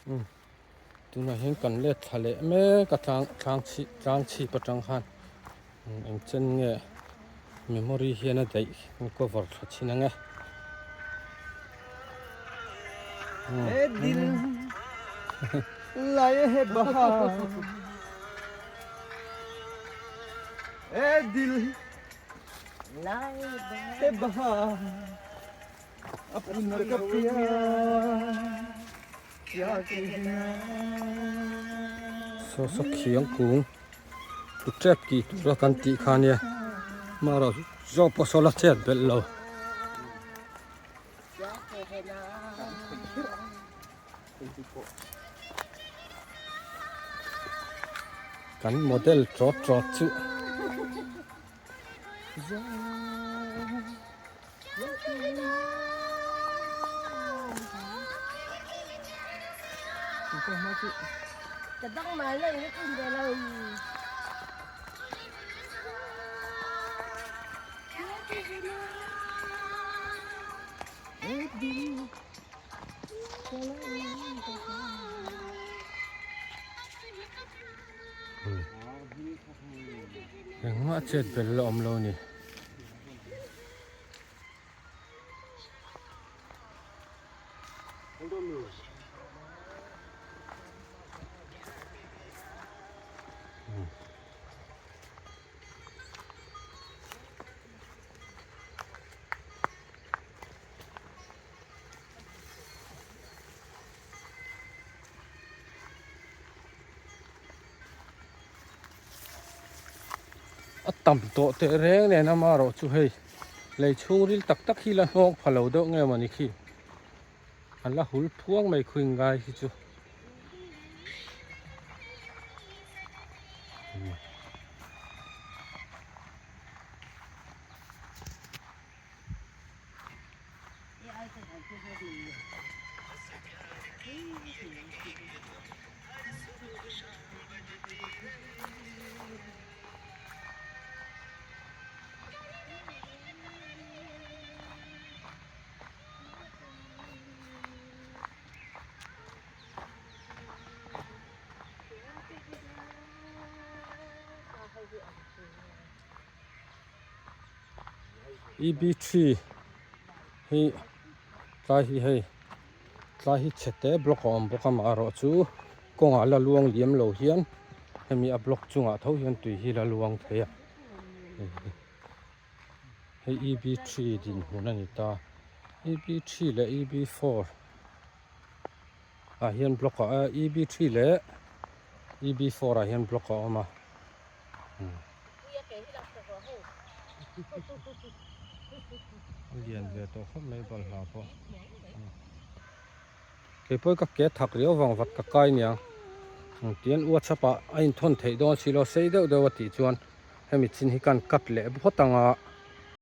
Tunah hian kan let thla leh mek a tlang tlang chhip tlang chhip atang khan eng chen nge memory hian a daih an cover tha thin ang e. Saw saw khiang kung tu tep tih tura kan tih kha nia amaherawh zawk pawh saw la chet belh lo. Kan model tawt tawt chu. Engmah chet bel la awm lo a ni. A tam tawh teh reng nen amaherawh chu hei lei chhungril tak tak hi la hnawng pha lo deuh nge mawni khi a la hul phuang mai khuing ngai hi chu. EB3 hi tlai hi hei tlai hi chhe te block a awm bawk a amaherawh chu kawngah la luang liam lo hian hemi a block chungah tho hian tui hi la luang thei a hei EB3 dinhmun a ni ta EB3 leh EB4 ah hian block a EB3 leh EB4 ah hian block a awm a. A lian ve tawh khawp mai balhla pawh keipawh ka ke thak riau vang vat ka kai nia tian whatsapp ah a inthawn theih dawn si lo sei deuh deuh a tih chuan hemi chin hi kan cut leh phawt ang a.